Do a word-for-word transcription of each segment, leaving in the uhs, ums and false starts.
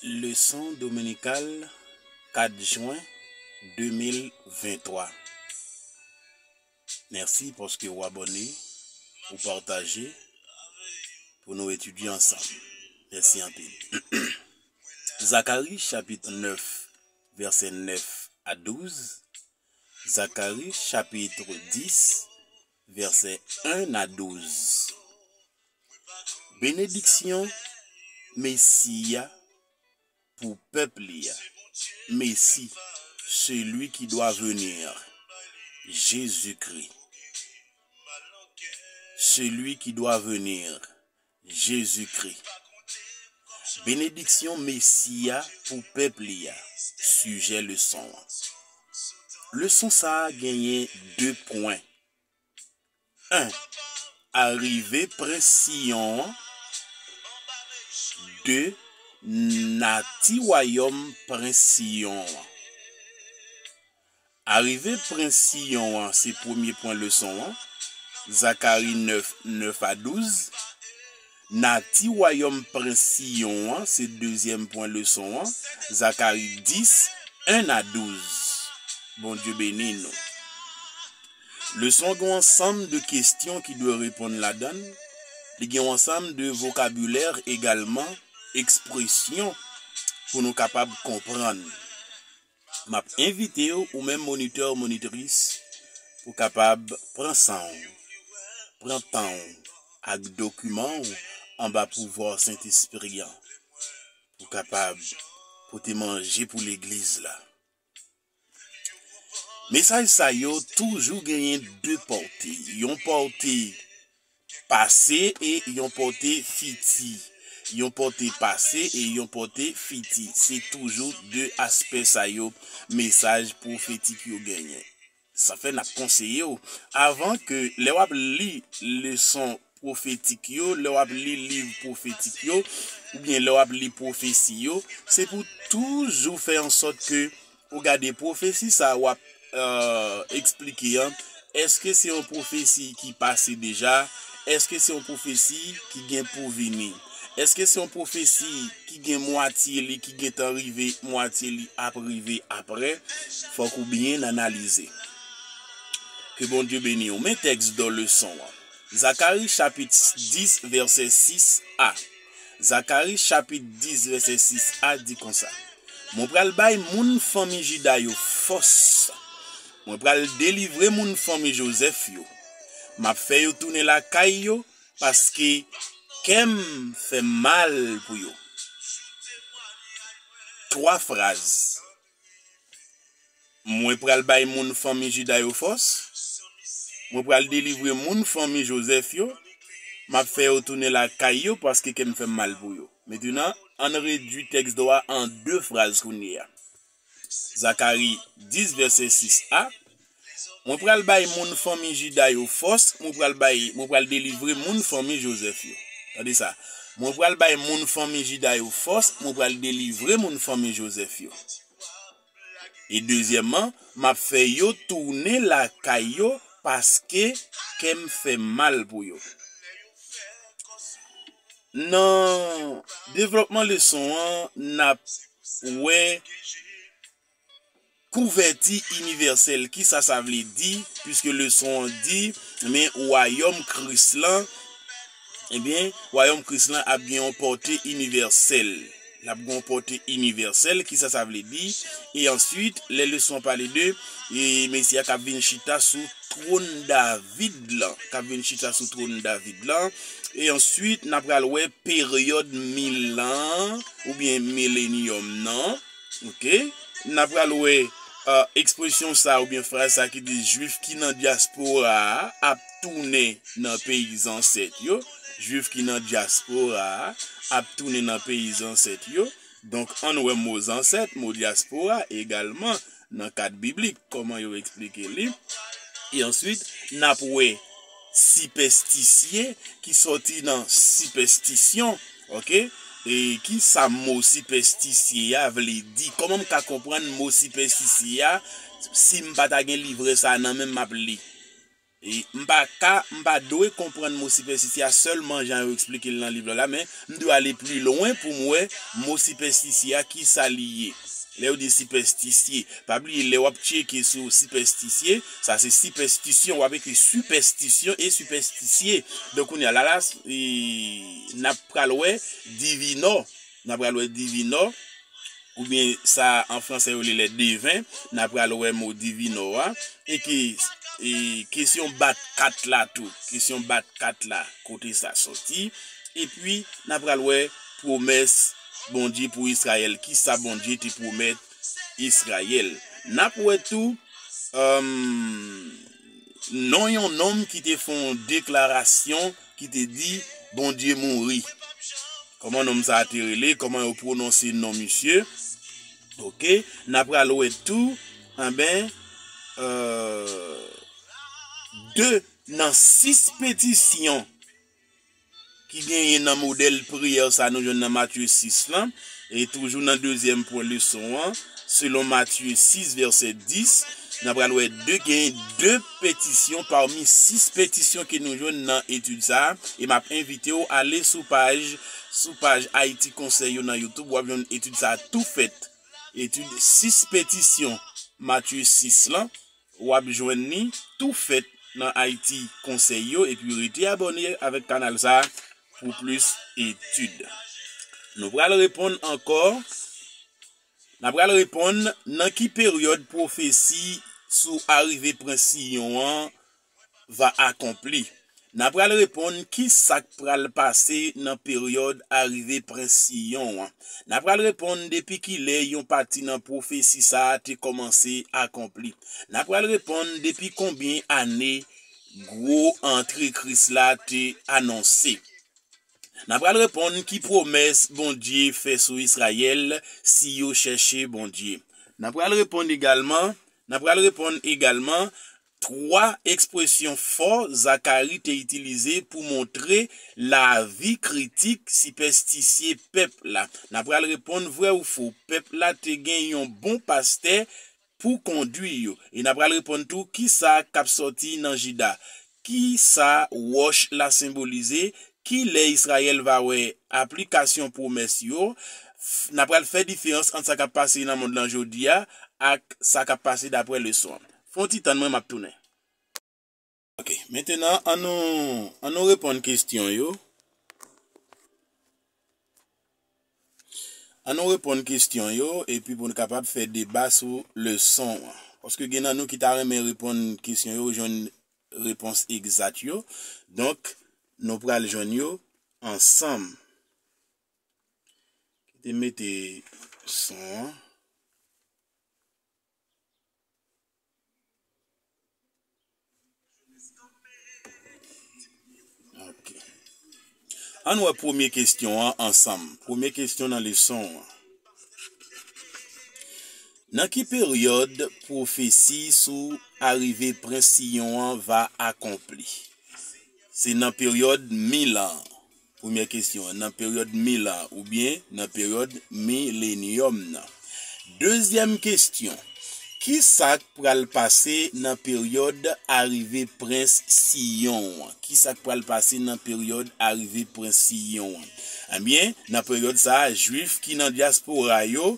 Leson dominikal kat jen de mil venntwa. Mèsi paske w abòne, ou pataje pou nou etidye ansanm. Mèsi anpil. Zakari chapit nèf, vèsè nèf a douz. Zakari chapit dis, vèsè en a douz. Benediksyon Mesi a pou pèp li a. Mesi, celui qui doit venir, Jésus-Christ. Celui qui doit venir, Jésus-Christ. Benediksyon Mesi a pou pèp li a. Sijè leson an. Leson sa a genyen de pwen. En, arive prens Siyon an. De, nati wayòm prens Siyon an. Arive prens Siyon an se premye pwen leson an, Zakari nèf, nèf a douz. Nati wayòm prens Siyon an se dezyèm pwen leson an, Zakari dis, en a douz. Bondye beni nou. Leson an gen yon ansanm de kesyon ki dwe reponn ladan l. Li gen yon ansanm de vokabilè egalman, ekspresyon pou nou kapab konprann. M ap envite w, ou menm monitè, monitris, pou kapab pran san w, pran tan w ak dokiman w anba pouvwa Sentespri an, pou kapab pote manje pou legliz la. Mesaj sa yo toujou genyen de pòte. Yon pòte pase e yon pòte fiti. Yon pòte pase e yon pòte fiti. Se toujou de aspè sa yo mesaj pwofetik yo genyen. Sa fè n ap konseye w, avan ke lè w ap li leson pwofetik yo, lè w ap li liv pwofetik yo, oubyen lè w ap li pwofesi yo, se pou toujou fè an sòt ke ou gade pwofesi sa w ap, euh, eksplike an, èske se yon pwofesi ki pase deja? Èske se yon pwofesi ki gen pou vini? Èske se yon pwofesi ki gen mwatye li ki gentan rive, mwatye li ap rive apre? Fòk ou byen analize. Ke Bondye beni w. Men tèks de leson an. Zakari chapit dis, vèsè sis a. Zakari chapit dis, vèsè sis a di konsa: Mwen pral bay moun fanmi Jida yo fòs. Mwen pral delivre moun fanmi Jozèf yo. M ap fè yo tounen lakay yo, paske kè m fè m mal pou yo. Twa fraz. Mwen pral bay moun fanmi Jida yo fòs. Mwen pral delivre moun fanmi Jozèf yo. M ap fè yo tounen lakay yo paske kè m fè m mal pou yo. Mentnan, ann redui tèks dwa an de fraz kounye a. Zakari dis, vèsè sis a. Mwen pral bay moun fanmi Jida yo fòs, mwen pral bay, mwen pral delivre moun fanmi Jozèf yo. Tande sa. Mwen pral bay moun fanmi Jida yo fòs, mwen pral delivre moun fanmi Jozèf yo. E dezyèmman, m ap fè yo tounen lakay yo paske kè m fè mal pou yo. Nan devlòpman leson an, n ap wè kouvèti inivèsèl. Kisa sa vle di? Piske leson an di, men wayòm Kris lan, ebyen, wayòm Kris lan ap gen yon pòte inivèsèl. L ap gen yon pòte inivèsèl. Kisa sa vle di? E answit, lè leson an pale de, e, Mesi a k ap vin chita sou twòn David lan, k ap vin chita sou twòn David lan. E answit, n ap pral wè peryòd mil an, oubyen milenyòm nan. Oke? N ap pral wè, euh, ekspresyon sa oubyen fraz sa ki di Jwif ki nan dyaspora a ap tounen nan peyi zansèt yo. Jwif ki nan dyaspora a ap tounen nan peyi zansèt yo. Donk, ann wè mo zansèt, mo dyaspora egalman nan kad biblik, kòman yo eksplike li. E answit, n ap wè sipèstisye ki sòti nan sipèstisyon, oke? E kisa mo sipèstisye a vle di? Kòman m ka konprann mo sipèstisye a si m pa ta gen livrè sa a nan men m, m ap li? E m pa ka, m pa dwe konprann mo sipèstisye a sèlman jan yo eksplike l nan liv la la, men m dwe ale pli lwen pou m wè mo sipèstisye a ki sa li ye. Lè yo di sipèstisye, pa bliye lè w ap tcheke sou sipèstisye, sa se sipèstisyon, w ap ekri sipèstisyon e sipèstisye. Donk kounye a la la, e, n ap pral wè divinò, n ap pral wè divinò, oubyen sa an fransè yo rele devin, n ap pral wè mo divinò a, e ke, e, kesyon bat kat la tou, kesyon bat kat la, kote sa soti, epi n ap pral wè pwomès Bondye pou Izrayèl, kisa Bondye te pwomèt Izrayèl. N ap wè tou, èm, non yon nonm ki te fè yon deklarasyon ki te di Bondye mouri. Kòman nonm sa a te rele, kòman yo pwononse non misye. Oke, n ap pral wè tou, anben, euh, de nan sis petisyon ki genyen nan modèl priyè sa nou jwenn nan Matye sis lan, e toujou nan dezyèm pwen leson an, selon Matye sis vèsè dis, n ap pral wè de, gen de petisyon pami sis petisyon ke nou jwenn nan etid sa a, e m ap envite w ale sou paj, sou paj Ayiti Konsèy yo nan YouTube, w ap jwenn etid sa a tou fèt. Etid sis petisyon Matye sis lan, w ap jwenn li tou fèt nan Ayiti Konsèy yo, epi rete abòne avèk kanal sa a pou plis etid. Nou pral reponn ankò, n ap pral reponn nan ki peryòd pwofesi sou arive Prens Siyon an va akonpli. N a pral reponn ki sa k pral pase nan peryòd arive Prens Siyon an. N a pral reponn depi ki lè yon pati nan pwofesi sa a te kòmanse akonpli. N a pral reponn depi konbyen ane gwo antre Kris la te anonse. N a pral reponn ki pwomès Bondye fè sou Izrayèl si yo chèche Bondye. N a pral reponn egalman, n a pral reponn egalman twa ekspresyon fò Zakari te itilize pou montre lavi kritik sipèstisye pèp la. N a pral reponn vrè ou fo, pèp la te gen yon bon pastè pou kondwi yo. E n a pral reponn tou kisa k ap sòti nan Jida. Kisa wòch la senbolize? Ki lè Izrayèl va wè aplikasyon pwomès yo? F-, n a pral fè diferans ant sa k ap pase nan mond lan jodi a ak sa k ap pase dapre leson an. Fè yon ti tann mwen, m ap tounen. Ok, mentenan, an nou, an nou reponn kesyon yo. An nou reponn kesyon yo, epi pou n kapab fè deba sou leson an. Paske gen nan nou ki ta renmen reponn kesyon yo, jwenn repons egzat yo. Donk, nou pral jwenn yo ansanm. Kite m mete son an. Ok. Ann wè premye kesyon an ansanm. Premye kesyon nan leson an. Nan ki peryòd pwofesi sou arive Prens Siyon an va akonpli? Se nan peryòd mil an. Premyè kesyon an, nan peryòd mil an oubyen nan peryòd milenyòm nan? Dezyèm kesyon, ki sa k pral pase nan peryòd arive Prens Siyon an? Ki sa k pral pase nan peryòd arive Prens Siyon an? Ebyen, nan peryòd sa a, Jwif ki nan dyaspora yo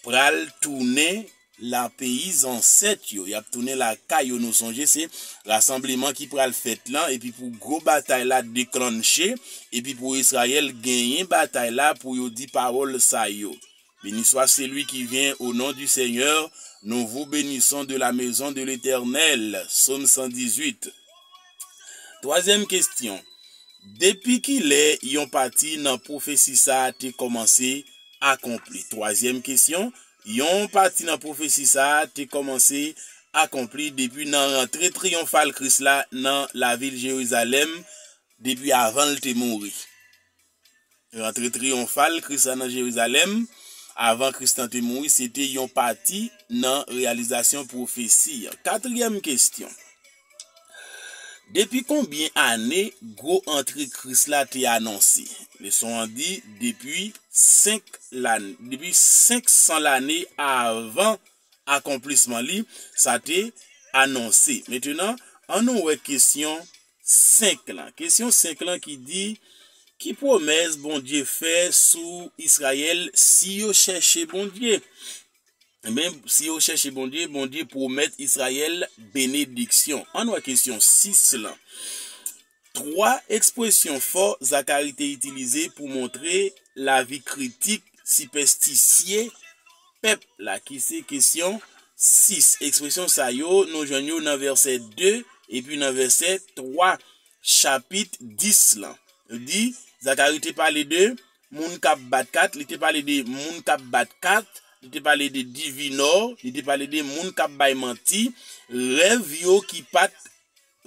pral tounen nan peyi zansèt yo. Y ap tounen lakay yo. Nou sonje se rasanbleman ki pral fèt lan, epi pou gwo batay la deklanche, epi pou Izrayèl genyen batay la pou yo di pawòl sa yo. Béni soit celui qui vient au nom du Seigneur, nous vous bénissons de la maison de l'Éternel. Sòm san dizuit. Twazyèm kesyon. Depi ki lè yon pati nan pwofesi sa a te kòmanse akonpli? Twazyèm kesyon, yon pati nan pwofesi sa a te kòmanse akonpli depi nan rantre triyonfal Kris la nan lavil Jerizalèm depi avan l te mouri. Rantre triyonfal Kris la nan Jerizalèm, avan Kris la te mouri, se te yon pati nan reyalizasyon pwofesi an. Katriyèm kesyon. Depi konbyen ane gwo antre Kris la te anonse? Leson an di depi senk lane, depi senk san lane avan akonplisman li, sa te anonse. Mentenan, An nou wè kesyon senk lan. Kesyon senk lan ki di, ki pwomès Bondye fè sou Izrayèl si yo chèche Bondye? Ebyen, si yo chèche Bondye, Bondye pwomèt Izrayèl benediksyon. An nou wè kesyon sis lan. Twa ekspresyon fò Zakari te itilize pou montre lavi kritik, sipèstisye pèp la, ki se kesyon sis. Ekspresyon sa yo, nou jwenn yo nan vèsè de epi nan vèsè twa chapit dis lan. Li di, Zakari te pale de moun k ap bat kat, li te pale de moun k ap bat kat, li te pale de divinò, li te pale de moun k ap bay manti, rèv yo ki pa t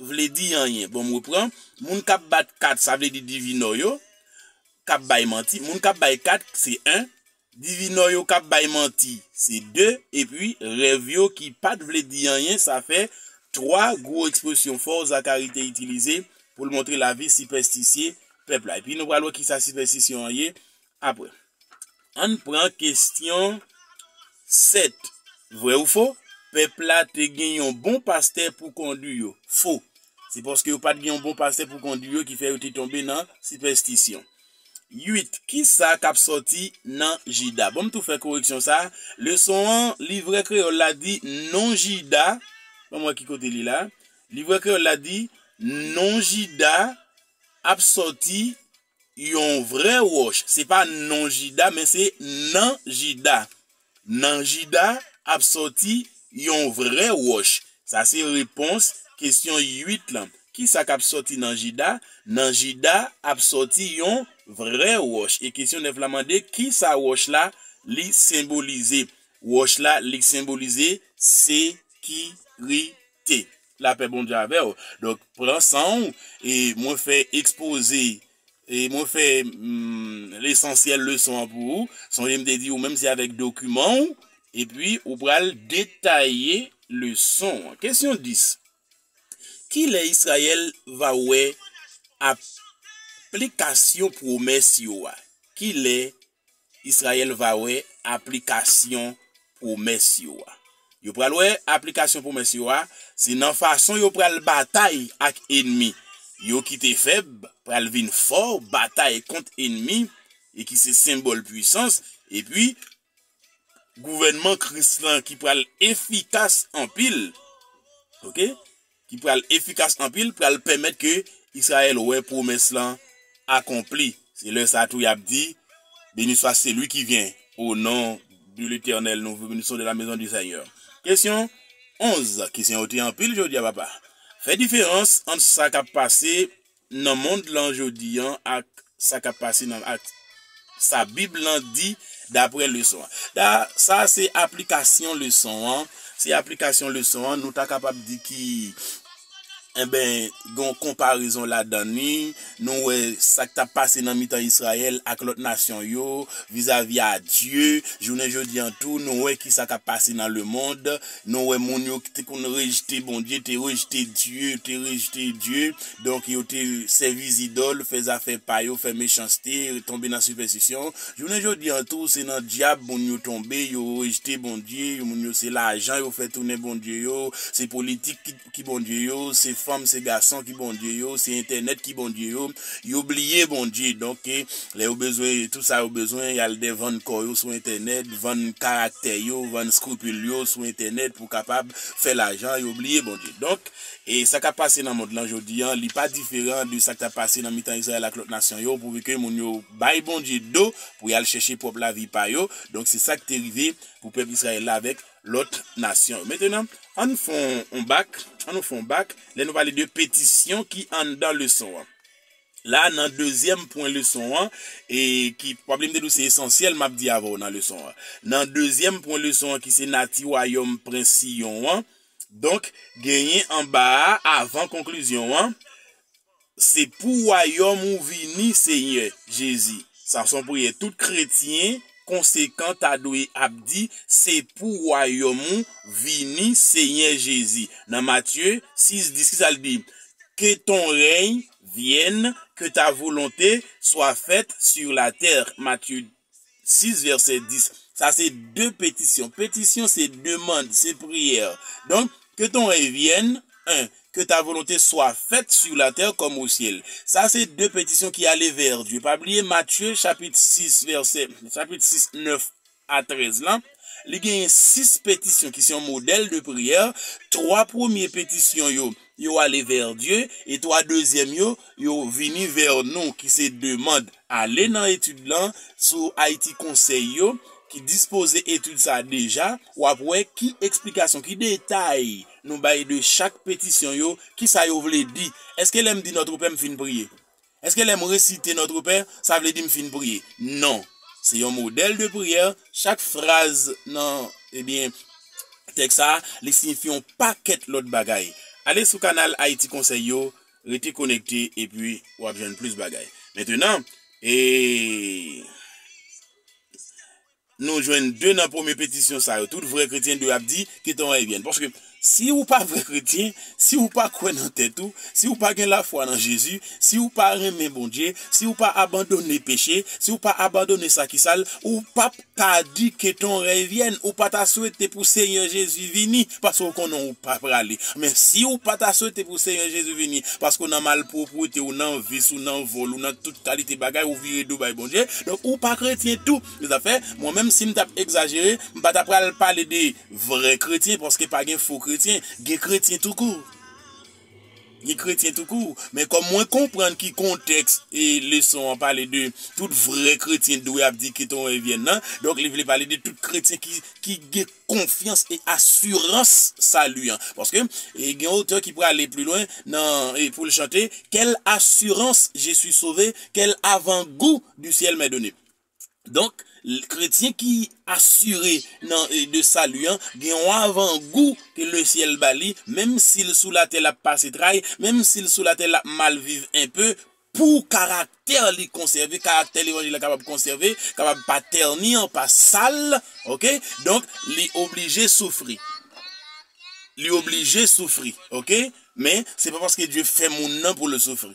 vle di anyen. Bon, m repran. Moun k ap bat kat, sa vle di divinò yo, k ap bay manti. Moun k ap bay kat, se en. Divinò yo k ap bay manti, se de. Epi, rèv yo ki pa t vle di anyen, sa fè twa gwo ekspresyon fò Zakari te itilize pou l montre lavi sipèstisye pèp la. Epi, nou pral wè kisa sipèstisyon an ye apre. Ann pran kesyon sèt. Vrè ou fo? Pèp la te gen yon bon pastè pou kondui yo. Fo. Se paske yo pa t gen yon bon pastè pou kondui yo ki fè yo te tonbe nan sipèstisyon. Uit. Kisa k ap sòti nan Jida? Bon, m tou fè koreksyon sa. Leson an, livrè kreyòl la di non Jida. Ban m wè ki kote li la. Livrè kreyòl la di non Jida ap sòti yon vrè wòch. Se pa non Jida, men se nan Jida. Nan Jida ap sòti yon vrè wòch. Sa se repons kesyon uit lan. Kisa k ap sòti nan Jida? Nan Jida ap sòti yon vrè wòch. E kesyon nèf la mande, kisa wòch la li senbolize? Wòch la li senbolize sekirite. Lapè Bondye avè w. Donk, pran san w, e mwen fè ekspoze, e mwen fè, mm, lesansyèl leson an pou ou. Sonje m te di ou menm se avèk dokiman w, epi ou pral detaye leson an. Kesyon dis. Kilè Izrayèl va wè aplikasyon pwomès yo a? Kilè Izrayèl va wè aplikasyon pwomès yo a? Yo pral wè aplikasyon pwomès yo a, se nan fason yo pral batay ak ènmi. Yo ki te fèb pral vin fò, batay kont ènmi, e ki se senbòl pwisans, epi gouvènman Kris lan ki pral efikas anpil, oke, ki pral efikas anpil, pral pèmèt ke Izrayèl wè pwomès lan akonpli. Se lè sa tou y ap di, Béni soit celui qui vient au nom de l'Éternel, nous bénissons de la maison du Seigneur. Kesyon onz, kesyon yo te anpil jodi a, papa. Fè diferans ant sa k ap pase nan mond lan jodi an ak sa k ap pase nan, ak sa Bib lan di dapre leson an. Da, sa se aplikasyon leson an. Se aplikasyon leson an. Nou ta kapab di ki, enben, gen yon konparezon ladan li. Nou wè sa k t ap pase nan mitan Izrayèl ak lòt nasyon yo, vizavi a Dye. Jounen jodi an tou, nou wè ki sa k ap pase nan lemonn. Nou wè moun yo ki te konn rejte Bondye, te rejte Dye, te rejte Dye. Donk, yo te sèvi zidòl, fè zafè pa yo, fè mechanste, tonbe nan sipèstisyon. Jounen jodi an tou, se nan dyab moun yo tonbe, yo rejte Bondye, moun yo se lajan yo fè tounen Bondye yo, se politik ki, ki Bondye yo, se fanm, se gason ki Bondye yo, se entènèt ki Bondye yo. Yo bliye Bondye. Donk, eh, lè yo bezwen tout sa yo bezwen, y al dè vann kò yo sou entènèt, vann karaktè yo, vann skripil yo sou entènèt pou kapab fè lajan, yo bliye Bondye. Donk, e sa k ap pase nan mond lan jodi an, li pa diferan de sa k t ap pase nan mitan Izrayèl ak lòt nasyon yo, pouvi ke moun yo bay Bondye do pou y al chèche pwòp lavi pa yo. Donk, se sa k te rive pou pèp Izrayèl la avèk lòt nasyon yo. Mentenan, ann fè yon bak, ann nou fè yon bak, lè nou pale de petisyon ki anndan leson an. La, nan dezyèm pwen leson an, e ki, pwoblèm de nou se esansyèl, m ap di avè w nan leson an. Nan dezyèm pwen leson an, ki se nati wayòm prens Siyon an, donk, genyen anba a, avan konklizyon an, se pou wayòm ou vini, Senyè Jezi. Sa se yon priyè tout kretyen konsekan ta dwe ap di, se pou wayòm ou vini, Senyè Jezi. Nan Matye sis dis, ki sa l di? Que ton règne vienne, que ta volonté soit faite sur la terre. Matye sis, vèsè dis. Sa se de petisyon. Petisyon se demann, se priyè. Donk, que ton règne vienne, un, que ta volonté soit faite sur la terre comme au ciel. Sa se de petisyon ki ale vè Dye. Pa bliye Matye chapit sis vèsè, chapit sis, nèf a trèz lan. Li genyen sis petisyon ki se yon modèl de priyè. Twa premye petisyon yo, yo ale vè Dye, e twa dezyèm yo, yo vini vè nou, ki se demann. Ale nan etid lan sou Ayiti Konsèy yo, ki dispoze etid sa deja, w ap wè ki eksplikasyon, ki detay nou bay de chak petisyon yo, ki sa yo vle di. Èske lè m di Notre Père, m fin priye? Èske lè m resite Notre Père, sa vle di m fin priye? Non. Se yon modèl de priyè. Chak fraz nan, ebyen, tèks sa, li siyifi yon pakèt lòt bagay. Ale sou kanal Ayiti Konsèy yo, rete konekte, epi w ap jwenn plis bagay. Mentenan, e, nou jwenn de nan premye petisyon sa yo. Tout vrè kretyen dwe ap di, que ton règne vienne. Paske si ou pa vrè kretyen, si ou pa kwè nan tèt ou, si ou pa gen lafwa nan Jezi, si ou pa renmen Bondye, si ou pa abandone peche, si ou pa abandone sa ki sal, ou p ap ka di que ton règne vienne, ou pa ta swete pou Senyè Jezi vini, paske ou konnen ou pa prale. Men si ou pa ta swete pou Senyè Jezi vini, paske ou nan malpwoprete, ou nan vis, ou nan vòl, ou nan tout kalite bagay, ou vire do bay Bondye, donk ou pa kretyen tou. Mezafè, mwen menm si m t ap egzajere, m pa ta pral pale de vrè kretyen, paske pa gen fo kretyen, gen kretyen toukou. Gen kretyen toukou. Men kòm mwen konprann ki kontèks e leson an pale de tout vrè kretyen dwe ap di que ton règne vienne nan, donk li vle pale de tout kretyen ki, ki gen konfyans e asirans sali an. Paske, e, gen otè ki prale pli lwen nan, e, pou l chante, quelle assurance je suis sauvé, quel avant-goût du ciel m'est donné. Donk, l-, kretyen ki asire nan, e, de sali an, gen yon avangou ke lesyèl ba li, menm si l sou latè l ap pase tray, menm si l sou latè l ap mal viv enpe, pou karaktè li konsève, karaktè levanjil la kapab konsève, kapab pa tèni an, pa sal, oke? Donk, li oblije soufri. Li oblije soufri, oke? Men, se pa paske Dye fè moun nan pou l soufri.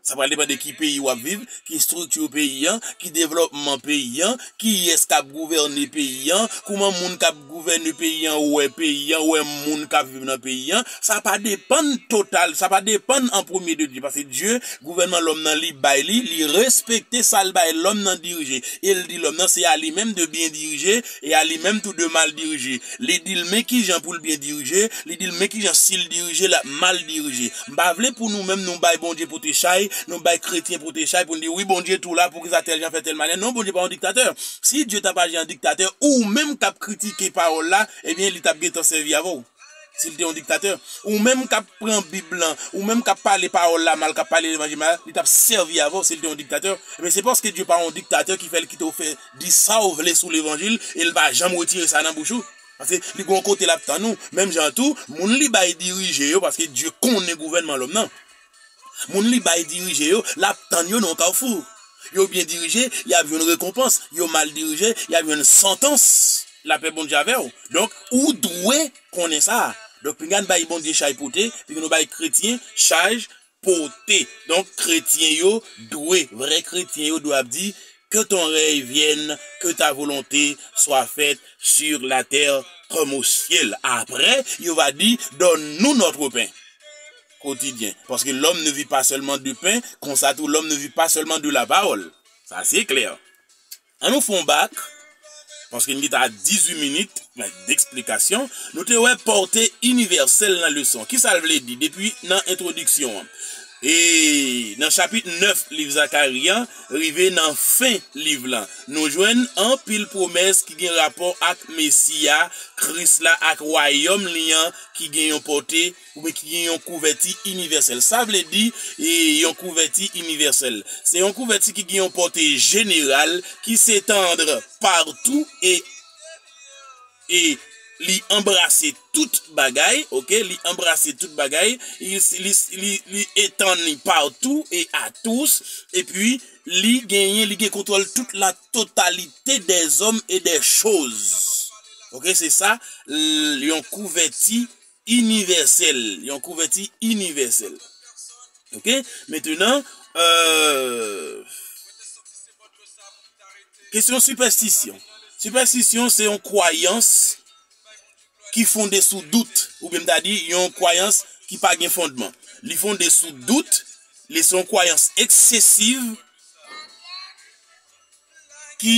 Sa pral depann de ki peyi w ap viv, ki estrikti peyi an, ki devlòpman peyi an, kiyès k ap gouvène peyi an, kòman moun k ap gouvène peyi an wè peyi an, wè moun k ap viv nan peyi an. Sa pa depann total, sa pa depann an premye de Dye, paske Dye, gouvènman lòm nan, li bay li, li respekte sa l bay lòm nan dirije. E l di lòm nan, se a li menm de byen dirije, e a li menm tou de mal dirije. Li di l men kijan pou l byen dirije, li di l men kijan si l dirije, l ap mal dirije. M pa vle pou nou menm nou bay Bondye pote chay, nou bay kretyen pote chay pou n di, wi, Bondye tou la, poukisa tèl jan fè tèl malè. Non, Bondye pa yon diktatè. Si Dye t ap aji an diktatè, ou menm k ap kritike pawòl la, ebyen, li t ap gentan sèvi avè w. Si l te yon diktatè, ou menm k ap pran Bib lan, ou menm k ap pale pawòl la mal, k ap pale levanjil mal, li t ap sèvi avè w si l te yon diktatè. Ebyen, se paske Dye pa yon diktatè ki fè l kite w fè, di sa w vle sou levanjil e l pa janm retire sa nan bouch ou. Paske li gon kote l ap tann ou. Menm jan tou, moun li bay dirije yo, paske Dye konnen gouvènman lòm nan. Moun li bay dirije yo, l ap tann yo nan yon kafou. Yo byen dirije, y ap jwenn rekonpans. Yo mal dirije, y ap jwenn santans. Lapè Bondye avè w. Donk, ou dwe konnen sa. Donk, pinga n bay Bondye chay pote, pinga nou bay kretyen chaj pote. Donk, kretyen yo dwe, vrè kretyen yo dwe ap di, que ton règne vienne, que ta volonté soit faite sur la terre comme au ciel. Après, yo va di, donne-nous notre pain quotidien. Parce que l'homme ne vit pas seulement de pain, konsa tou, l'homme ne vit pas seulement de la parole. Sa, se klè. An nou fè yon bak, paske n gen ta dizuit minit, men, deksplikasyon. Nou te wè pòte inivèsèl nan leson. Kisa l vle di depi nan entwodiksyon an? E nan chapit nèf liv Zakari an, rive nan fen liv lan, nou jwenn anpil pwomès ki gen rapò ak Mesi a, Kris la, ak wayòm li an ki gen yon pòte oubyen ki gen yon kouvèti inivèsèl. Sa vle di, e, yon kouvèti inivèsèl. Se yon kouvèti ki gen yon pòte jeneral ki setandre patou e, e li anbrase tout bagay, oke? Li anbrase tout bagay, li, li, li, li etann li patou e a tous, epi li genyen, li gen kontwòl tout la totalité des hommes et des choses. Oke, se sa, l-, yon kouvèti inivèsèl, yon kouvèti inivèsèl. Oke? Mentenan, euh, kesyon sipèstisyon. Sipèstisyon, se yon kwayans ki fonde sou dout, oubyen m ta di, yon kwayans ki pa gen fondman. Li fonde sou dout, li se yon kwayans eksesiv ki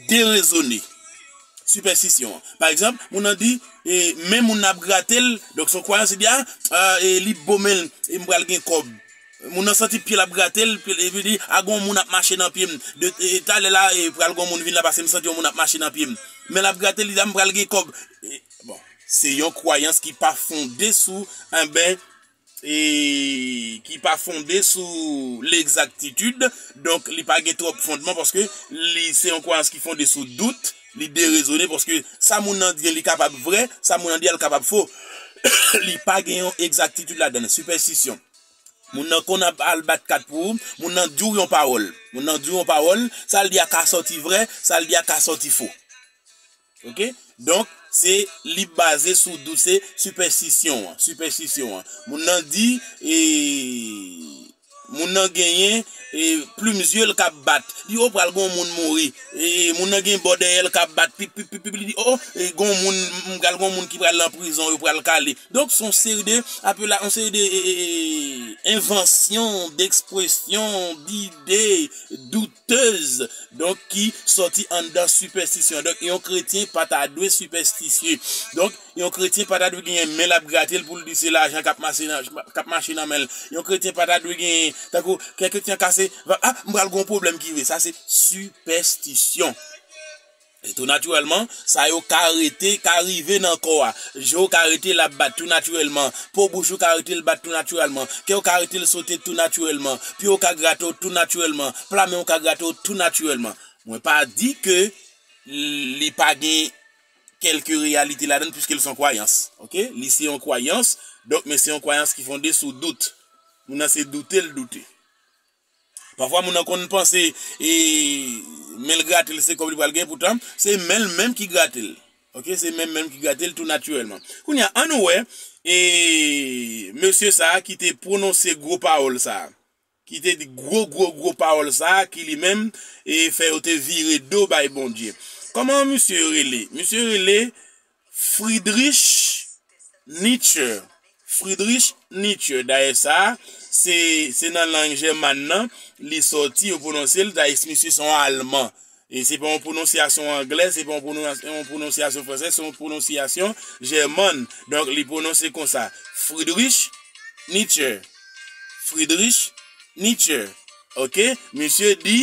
derezone. Sipèstisyon an. Pa egzanp, moun nan di, e, men moun nan ap grate l, donk se yon kwayans, li di, a, a, e, li bo men l, e m pral gen kòb. Moun nan santi pye l ap grate l, pye l, epi li di, a, gon moun ap mache nan pye m. De, e, talè la, e, pral gon moun vin la, paske m santi yon moun ap mache nan pye m. Men l ap grate l, li di, a, m pral gen kòb. E, bon, se yon kwayans ki pa fonde sou, enben, e ki pa fonde sou legzaktitid, donk li pa gen twòp fondman paske li se yon kwayans ki fonde sou dout, li derezone paske sa moun nan di an li kapab vrè, sa moun nan di an li kapab fo. Li pa gen yon egzaktitid ladan l, sipèstisyon. Moun nan konn ap al bat kat pou ou, moun nan di w yon pawòl. Moun nan di w yon pawòl, sa l di a ka sòti vrè, sa l di a ka sòti fo. Ok? Donk, se li baze sou dout, se sipèstisyon an, sipèstisyon an. Moun nan di, e, moun nan genyen, e, plim zye l k ap bat. Li, o, pral gon moun mouri. E, moun nan gen bò dèyè l k ap bat, pip, pip, pip, pip, li di, o, e, gon moun, m, pral gon moun ki pral nan prizon, yo pral kale. Donk, se yon seri de, apela, yon seri de, e, e, e, envansyon, dekspresyon, dide, dout, tèz, donk, ki sòti anndan sipèstisyon. Donk, yon kretyen pa ta dwe sipèstisye. Donk, yon kretyen pa ta dwe genyen men l ap grate l pou l di se lajan k ap mache nan, k ap mache nan men l. Yon kretyen pa ta dwe genyen, tankou, kè kretyen kase, va, a, m pral gon pwoblèm ki rive. Sa se sipèstisyon. E tou natirèlman, sa yo ka rete, ka rive nan kò a. Je w ka rete l ap bat tou natirèlman. Po bouch ou ka rete l bat tou natirèlman. Kè w ka rete l sote tou natirèlman. Pye w ka grate w tou natirèlman. Pla men w ka grate w tou natirèlman. Mwen pa di ke li pa gen kèlke reyalite ladan l, piske l se yon kwayans. Ok? Li se yon kwayans. Donk, men se yon kwayans ki fonde sou dout. Moun nan se doute l doute. Pafwa, moun nan konn panse, e, men l grate l, se kòb li pral gen, poutan, se men l menm ki grate l. Ok, se men l menm ki grate l tou natirèlman. Kounye a, ann nou wè, e, mesye sa a ki te pwononse gwo pawòl sa a, ki te di gwo, gwo, gwo pawòl sa a, ki li menm, e, fè yo te vire do bay Bondye. Kòman misye rele? Misye rele Friedrich Nietzsche. Friedrich Nietzsche. Dayè sa, se, se nan lang jèman nan, li sòti, yo pwononse l, dayè misye se yon Alman. E se pa yon pwononsyasyon anglè, se pa yon pwonons-, yon pwononsyasyon fransè, se yon pwononsyasyon jèman. Donk, li pwononse konsa. Friedrich Nietzsche. Friedrich Nietzsche. Ok? Misye di,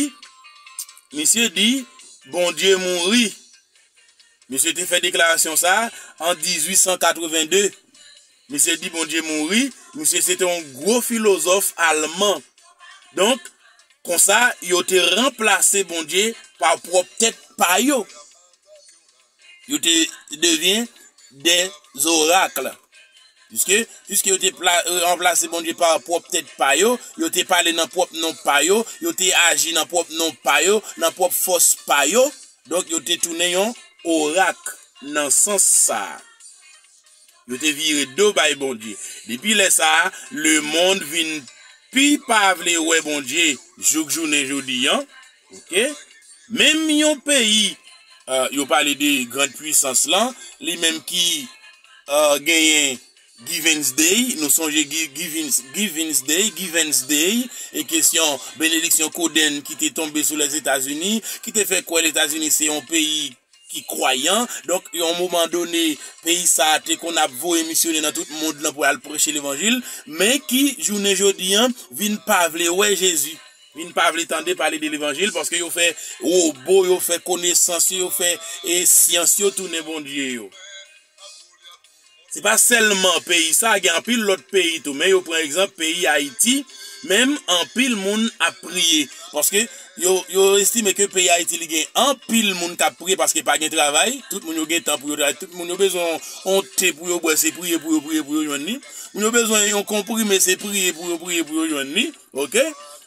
misye di, Bondye mouri. Misye te fè deklarasyon sa a an dizuit san katreven de. Misye di Bondye mouri. Misye se te yon gwo filozòf alman. Donk, konsa, yo te ranplase Bondye pa pwòp tèt pa yo. Yo te devyen des oracles. Piske, piske yo te pla-, ranplase Bondye pa pwòp tèt pa yo, yo te pale nan pwòp non pa yo, yo te aji nan pwòp non pa yo, nan pwòp fòs pa yo. Donk, yo te tounen yon orak nan sans sa a. Yo te vire do bay Bondye. Depi lè sa a, lemonn vin pi pa vle wè Bondye jouk jounen jodi an. Ok? Menm yon peyi, euh, yo pale de grand puissance lan, li menm ki, euh, genyen Givens Day, nou sonje Gi-, Givens, Givens Day, Givens Day, e kesyon benediksyon kodenn ki te tonbe sou Lèzetazini, ki te fè kwè Lèzetazini se yon peyi ki kwayan. Donk, yon moman done, peyi sa a te konn ap voye misyonè nan tout mond lan pou al preche levanjil, men ki, jounen jodi an, vin pa vle wè Jezi, vin pa vle tande pale de levanjil, paske yo fè wobo, yo fè konesans yo, yo fè, e, syans yo tounen bondye yo. Se pa sèlman peyi sa, gen anpil lòt peyi tou, men yo pran egzanp peyi Ayiti, menm anpil moun ap priye, paske yo, yo estime ke peyi Ayiti li gen anpil moun k ap priye, paske pa gen travay, tout moun yo gen tan pou yo travay, tout moun yo bezwen yon te pou yo bwè, se priye pou yo priye pou yo jwenn li, moun yo bezwen yon konprime, se priye pou yo priye pou yo jwenn li. Ok?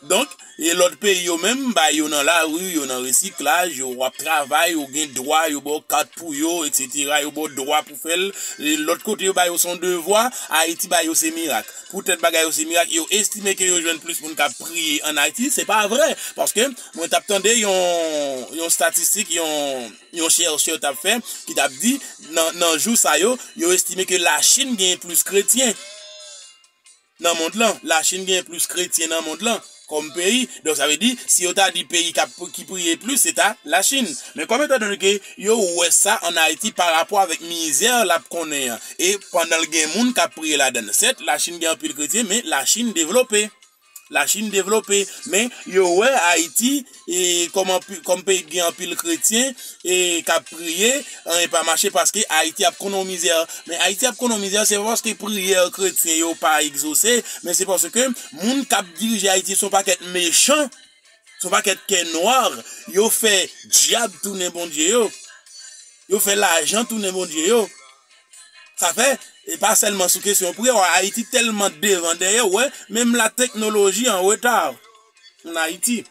Donk, e lòt peyi yo menm, ba yo nan lari, yo nan resiklaj, yo ap travay, yo gen dwa, yo ba w kat pou yo, etsetera, yo ba w dwa pou fè l. E lòt kote, yo ba yo se yon devwa, Ayiti ba yo se mirak. poutèt bagay yo se mirak, yo estime ke yo jwenn plis moun k ap priye ann Ayiti. Se pa vre, paske mwen t ap tande yon, yon statistik, yon, yon chèchè t ap fè, ki t ap di, nan, nan jou sa yo, yo estime ke Lachin genyen plis kretyen nan mond lan. Lachin genyen plis kretyen nan mond lan kòm peyi. Donk, sa vle di, si yo ta di peyi k ap, ki priye plis, se ta Lachin. Men kòm etandone ke yo wè sa ann Ayiti pa rapò avèk mizè l ap konnen an, e pandan l gen moun k ap priye ladan l, sèt, Lachin gen anpil kretyen, men Lachin devlope. Lachin devlope, men yo wè Ayiti e, kòm anpi-, kòm peyi ki gen anpil kretyen e k ap priye, anyen pa mache paske Ayiti ap konnen yon mizè. Men Ayiti ap konnen yon mizè, se pa paske priyè kretyen yo pa egzose, men se paske moun k ap dirije Ayiti se yon pakèt mechan, se yon pakèt kè nwa, yo fè dyab tounen Bondye yo, yo fè lajan tounen Bondye yo. Sa fè, e pa sèlman sou kesyon priyè, Ayiti tèlman devan dèyè, w wè, menm la teknoloji an reta ann Ayiti.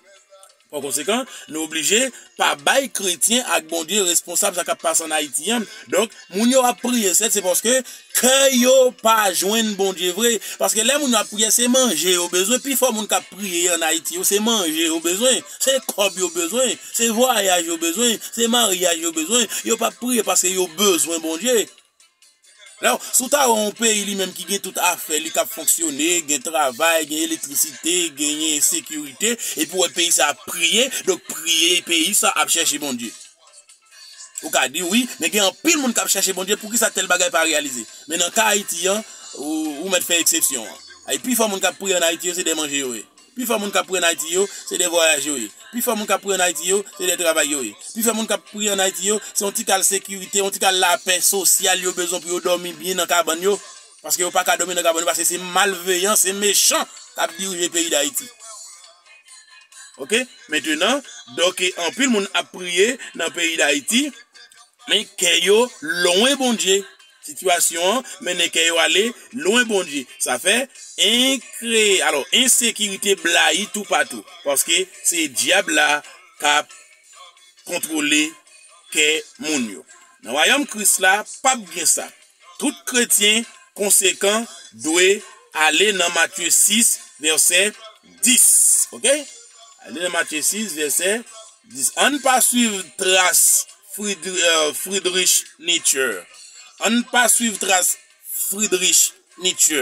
Pa konsekan, nou oblije pa bay kretyen ak Bondye responsab sa k ap pase ann Ayiti an. Donk, moun yo ap priye, sèt, se paske kè yo pa jwenn Bondye vre. Paske lè moun yo ap priye, se manje yo bezwen. Pifò moun k ap priye ann Ayiti yo, se manje yo bezwen, se kòb yo bezwen, se vwayaj yo bezwen, se maryaj yo bezwen. Yo p ap priye paske yo bezwen Bondye. Alò, si w ta wè yon peyi li menm ki gen tout afè li k ap fonksyone, gen travay, gen elektrisite, genyen sekirite, epi w wè peyi sa ap priye, donk priye peyi sa ap chèche Bondye. Ou ka di, wi, men gen anpil moun k ap chèche Bondye, poukisa tèl bagay pa reyalize? Men nan ka Ayiti an, ou, ou mèt fè eksepsyon an. Ay, pifò moun k ap priye ann Ayiti yo, se dè manje yo ye. Pifò moun k ap priye ann Ayiti yo, se dè vwayaj yo ye. Pifò moun k ap priye ann Ayiti yo, se dè travay yo ye. Pifò moun k ap priye ann Ayiti yo, se yon ti kal sekirite, yon ti kal lapè sosyal yo bezwen pou yo dòmi byen nan kabann yo. Paske yo pa ka dòmi nan kabann yo, paske se malveyan, se mechan k ap dirije peyi Dayiti. Oke? Mentenan, donk, anpil moun ap priye nan peyi Dayiti, men kè yo lwen Bondye. Sitiyasyon an mennen kè yo ale lwen Bondye. Sa fè enkre-, alò, ensekirite blayi toupatou, paske se dyab la k ap kontwole kè moun yo. Nan wayòm Kris la, p ap gen sa. Tout kretyen konsekan dwe ale nan Matye sis, vèsè dis. Oke? Ale nan Matye sis, vèsè dis. Ann pa swiv tras Friedr-, euh, Friedrich Nietzsche. Ann pa swiv tras Friedrich Nietzsche.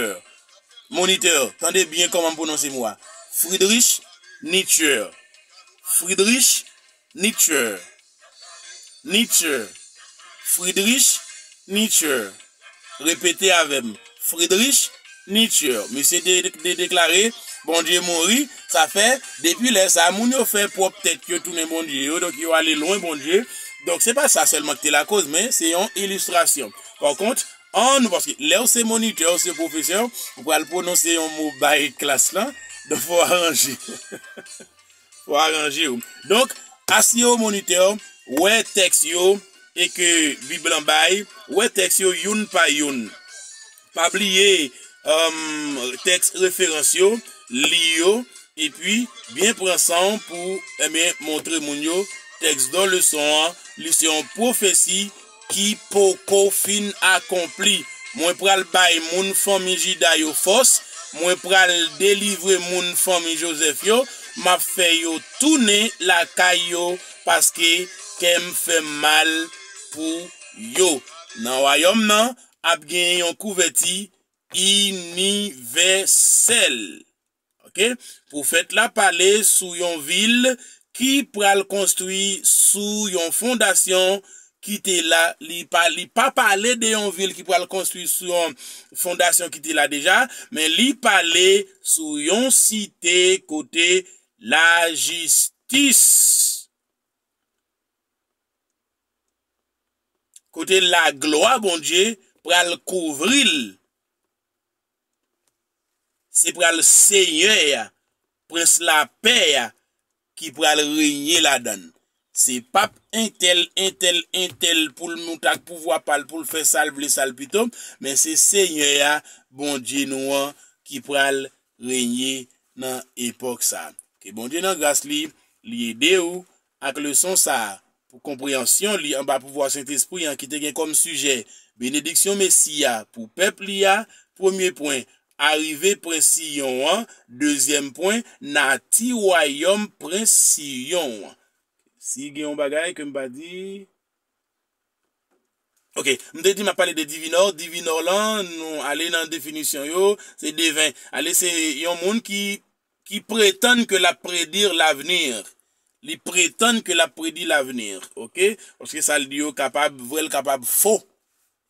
Monitè, tande byen kòman m pwononse mo a. Friedrich Nietzsche. Friedrich Nietzsche. Nietzsche. Friedrich Nietzsche. Repete avè m. Friedrich Nietzsche. Misye de, de, deklare, Bondye mouri. Sa fè, depi lè sa, moun yo fè pwòp tèt yo tounen Bondye yo. Donk, yo ale lwen Bondye. Donk, se pa sa sèlman ki te lakoz, men se yon ilistrasyon. Pa kont, ann nou, paske lè w se monitè, w se pwofesè, ou pral pwononse yon mo bay klas lan, donk fò w aranje. Fò w aranje w. Donk, asire w monitè, wè tèks yo e ke Bib lan bay, wè tèks yo youn pa youn. Pa bliye, um, tèks referans yo, li yo, epi byen pran san w pou, ebyen, montre moun yo tèks dò leson an, li se yon pwofesi ki poko fin akonpli. Mwen pral bay moun fanmi Jida yo fòs, mwen pral delivre moun fanmi Jozèf yo, m ap fè yo tounen lakay yo, paske kè m fè m mal pou yo. Nan wayòm nan, ap gen yon kouvèti inivèsèl. Oke? Pwofèt la pale sou yon vil ki pral konstwi sou yon fondasyon ki te la, li pa, li pa pale de yon vil ki pral konstwi sou yon fondasyon ki te la deja, men li pale sou yon site kote lajistis, kote laglwa Bondye pral kouvri l. Se pral Senyè a, Prens lapè a, ki pral renye ladan l. Se p ap entèl, entèl, entèl pou l moute ak pouvwa pa l, pou l fè sa l vle, sa l pito, men se Senyè a, Bondye nou an, ki pral renye nan epòk sa a. Ke Bondye nan gras li, li ede w ak leson sa a, pou konpreyansyon li anba pouvwa Sentespri an ki te gen kòm sijè benediksyon Mesi a pou pèp li a, premye pwen, arive prens Siyon an, dezyèm pwen, nati wayòm prens Siyon an. Si gen yon bagay ke m pa di, Ok, m te di m ap pale de divinò. Divinò lan, nou ale nan definisyon yo, se deven. Ale se yon moun ki, ki prétend que l ap prédire l'avenir. Li prétend que l ap prédire l'avenir, ok? Paske sa l di yo kapab vrè, l kapab fo.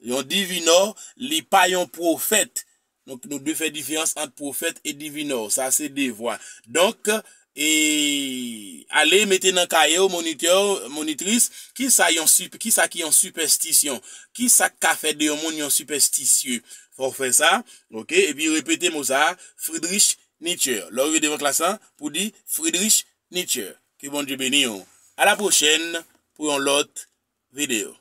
Yon divinò, li pa yon pwofèt. Donk, nou dwe fè diferans ant pwofèt e divinò. Sa se de vwa. Donk, e ale mete nan kaye w, monitè, monitris, kisa yon sip-, kisa ki yon sipèstisyon? Kisa k ka fè de yon moun yon sipèstisye? Fò w fè sa, ok? Epi repete mo sa a, Friedrich Nietzsche. Lè w rive devan klas lan, pou di Friedrich Nietzsche. Ke Bondye beni w. A la pwochèn pou yon lòt videyo.